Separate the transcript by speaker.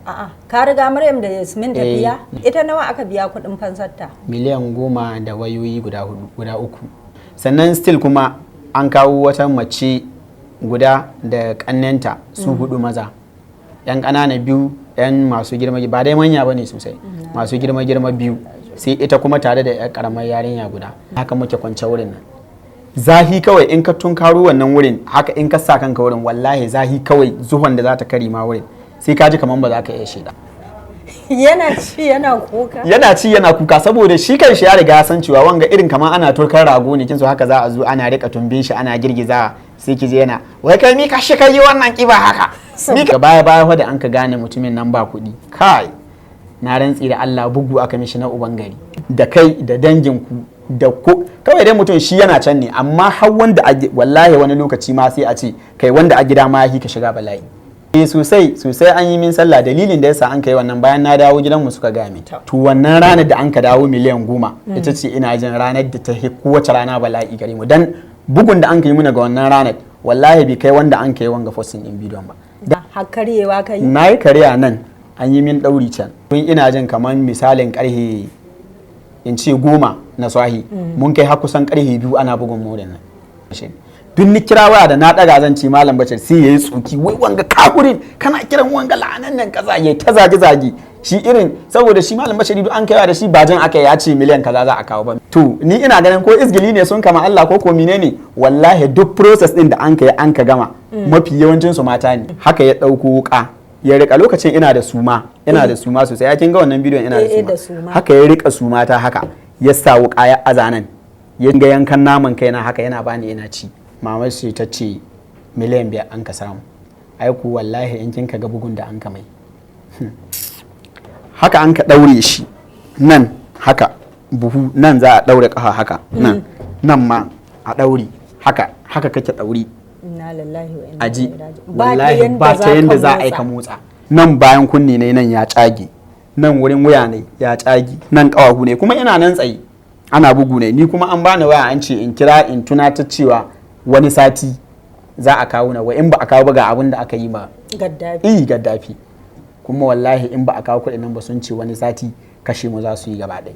Speaker 1: A'a, ka riga Maryam da Yasmin
Speaker 2: Eh.
Speaker 1: tafiya? Ita nawa aka biya kuɗin fansarta?
Speaker 2: Miliyan 10 da wayoyi guda hudu, guda uku. Sannan still kuma an kawo wata mace guda da kannenta su hudu maza, yan ƙanana biyu, yan masu girma, ba dai manya ba ne sosai, masu girma girma biyu, sai ita kuma tare da yar karamar yarinya guda. Haka muke kwance wurin nan, zahi kawai. In ka tunkaro wannan wurin haka, in ka sa kanka wurin, wallahi zahi kawai, zuhon da za ta kari ma wurin, sai ka ji kamar ba za ka iya shaida.
Speaker 1: Yana ci yana kuka.
Speaker 2: Yana ci yana kuka, saboda shi kan shi ya riga ya san cewa wanga irin kamar ana turkar rago ne kin so, haka za a zo ana rika tumbin shi ana girgiza, sai ki je yana, "Wai kai, mika shi kai wannan kiba haka?" Mika baya baya fa da an ka gane mutumin nan ba kuɗi. Kai, na rantsi da Allah, bugu aka mishi na uban gari, da kai da dangin ku da ko kawai dai mutum shi yana can ne, amma har wanda a wallahi wani lokaci ma sai a ce kai wanda a gida ma ya ka shiga bala'i. Eh, sosai sosai. An yi min sallah. Dalilin da yasa an kai wannan, bayan na dawo gidanmu suka gaya min. To wannan ranar da an ka dawo miliyan 10, ita ce ina jin ranar da ta hi kowace rana bala'i gare mu, dan bugun da an ka yi muna ga wannan ranar, wallahi bai kai wanda an kai wanga posting din bidiyon ba.
Speaker 1: Har karyewa kai?
Speaker 2: Na yi kariya nan, an yi min ɗauri can. Tun ina jin kamar misalin karhe in ce 10 na sahi, mun kai har kusan karhe 2 ana bugun morin nan. Duk ni kira waya da na daga zan ce Malam Bashir, sai yayi tsuki, "Wai wanga kafurin, kana kiran wanga la'anan nan kaza," yayi ta zage zage shi irin, saboda shi Malam Bashir duk an kaiwa da shi, ba jan aka ya ce miliyan kaza za a kawo ba. To ni ina ganin ko izgili ne sun kama Allah ko ko menene, wallahi duk process din da an kai an ka gama, mafi yawancin su mata ne. Haka ya dauko wuka ya rika, lokacin ina da suma, ina da suma sosai. Ya kin ga wannan bidiyon, ina
Speaker 1: Eh,
Speaker 2: da
Speaker 1: da
Speaker 2: suma.
Speaker 1: suma.
Speaker 2: Haka ya rika suma ta, haka ya sa wuka ya azanan, ya ga yankan naman kaina haka yana bani ina ci. Mamar shi ta ce miliyan 5 an ka samu. Ai ku wallahi in kin ka ga bugun da an ka mai, haka an ka daure shi nan haka, buhu nan za a daure kafa haka nan, nan ma a daure haka, haka kake daure.
Speaker 1: Inna lillahi wa inna
Speaker 2: Aji
Speaker 1: ilaihi raji'un. Ba ta
Speaker 2: wallahi
Speaker 1: yanda
Speaker 2: ba ta yanda
Speaker 1: ka
Speaker 2: za a yi ka motsa. Nan bayan kunne ne nan ya cage, nan wurin wuya ne ya cage, nan kawahu ne. Kuma ina nan tsaye ana bugu ne, ni kuma an bani waya an ce in kira in tunatar cewa wani sati za a kawo na, wa in ba a kawo ba ga abin da aka yi ma
Speaker 1: Gaddafi.
Speaker 2: Iyi, Gaddafi. Kuma wallahi in ba a kawo kuɗin nan ba, sun ce wani sati kashe mu za su yi gaba ɗaya.